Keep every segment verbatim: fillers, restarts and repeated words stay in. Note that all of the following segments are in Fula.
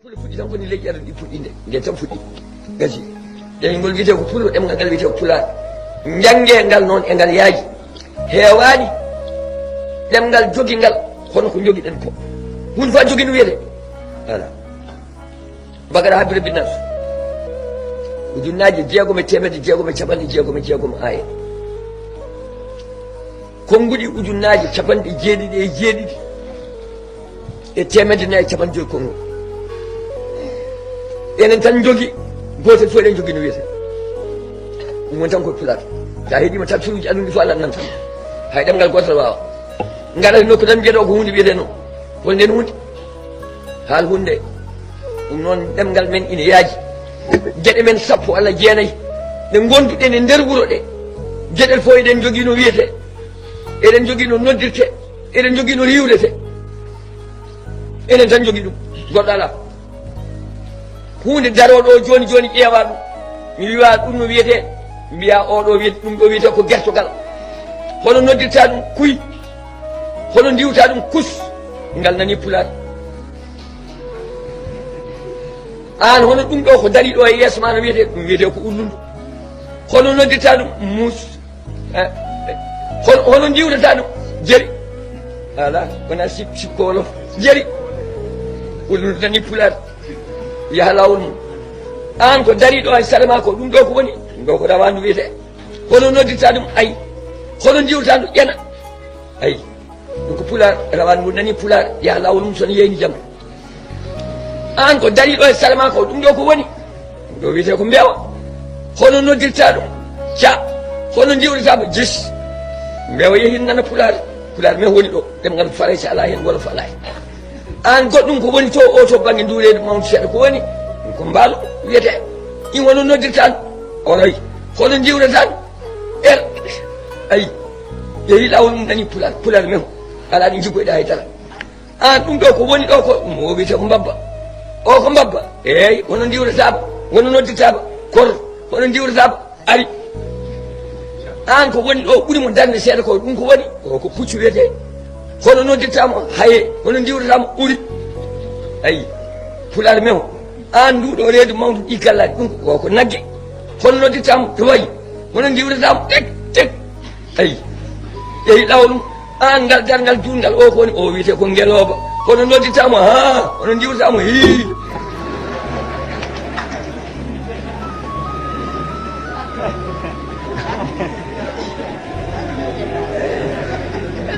Pule fuɗɗi tan ko ni leƴƴi aɗa ɗi fuɗɗinde. Nde tan fuɗɗi. Gasi. Ɗen ngol wiyetee ko pullo, ɗemngal ngal wiyetee ko pulaar. Njanngee ngal noon e ngal yaaji. Heewaani ɗemngal jogingal hono ko njogiɗen ko. Huunde fof a jogii no wiyetee. Alaa. Bakara Habiru Binnas. Ujunnaaje jeegom e teemedde jeegom e capanɗe jeegom e jeegom aaye. Konnguɗi ujunnaaje capanɗe jeeɗiɗi e jeeɗiɗi e teemedde nayi e capanɗe joyi konngu. Enen tan njogi, gootel fof eɗen njogi no wiyetee. Ɗum woni tan ko pulaar. Sa heɗiima tafsiruuji aduna ɗi fof alat nan tan. Hay ɗemngal gootal waawa. Ngara e nokku tan mbiyata o ko huunde wiyetee noon. Hol nden huunde? Haal huunde. Ɗum noon ɗemngal men ina yaaji. Geɗe men sappo walla jeenayi ɗe ngonduɗen e nder wuro ɗe. Geɗel fof eɗen njogii no wiyetee. Eɗen njogii no noddirtee. Eɗen njogii no riiwretee. Enen tan njogii ɗum. Goɗɗo alaa. Huunde daroo ɗo jooni jooni ƴeewaa ɗum. Mi wiyaa ɗum no wiyetee. Mbiyaa oo ɗo wiyetee, ɗum ɗo wiyetee ko gertogal. Hono noddirtaa ɗum kuy. Hono ndiiwtaa ɗum kus. Ngal nanii pulaar. Aan hono ɗum ɗo ko darii ɗo e yeeso maa no wiyetee, ɗum wiyetee ko ullundu. Hono noddirtaa ɗum muus. Eh, eh. Hono, hono ndiiwrataa ɗum? Jeri. Alaa, wonaa sip-, sippo wolof. Jeri. Ullundu nanii pulaar. Yaha laawol mum. Aan ko darii ɗo e sare maa ko ɗum ɗo ko woni? Ɗum ɗo ko rawaandu wiyetee. Hono noddirtaa ɗum? Ay. Hono ndiiwrataa ɗum? Ƴena. Ay. Ɗum ko pulaar, rawaandu ngu nanii pulaar, yaha laawol mum so no yeeyni jam. Aan ko dariiɗo e sare maa ko, ɗum ɗo ko woni? Ɗum ɗo wiyetee ko mbeewa. Hono noddirtaa ɗum? Ca. Hono ndiiwrataa mo? Jis. Mbeewa yehi nana pulaar. Pulaar men woni ɗo. Ɗemngal Farayse alaa heen, wolof alaa heen. Aan goɗɗum ko woni to, o to bannge ndu reedu mawndu seeɗa ko woni? Ɗum ko mbaalo wiyetee. In hono noddirtaa ɗum? Oroy. Hono ndiiwrataa ɗum? Er. Ayi. Yehi laawol mum nanii pulaar. Pulaar men. Alaa ɗo njiggoyɗaa hay dara. Aan, ɗum ɗo ko woni ɗo ko, ɗum o wiyetee ko mbabba. O ko mbabba. Eey, hono ndiiwrataaba, hono noddirtaaba. Kor, hono ndiiwrataaba. Ari. Aan, ko woni ɗo ɓuri mo darnde seeɗa ko, ɗum ko woni? O ko puccu wiyetee. Hono noddirtaa mo? Haye. Hono ndiiwrataa mo? Uri. Ayi. Pulaar men o. Aan, ndu ɗo reedu mawndu, ɗi gallaaji, ɗum ko, ko nagge. Hono noddirtaa mo? Tuwayi. Hono ndiiwrataa mo? Tek, tek. Ayi. Yehi laawol mum. Aan, ngal darngal juutngal, o ko woni? O wiyetee ko ngelooba. Hono noddirtaa mo? Haa. Hono ndiiwrataa mo? Hii.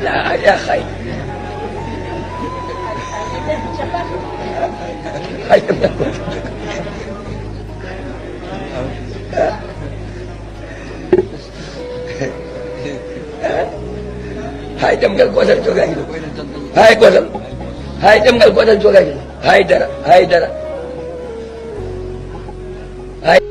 Yaa, yaa, hay. Hay. Hay ɗemngal gootal jogaaki ɗum. Hay gootal. Hay ɗemngal gootal jogaaki ɗum. Hay dara, hay dara. Hay.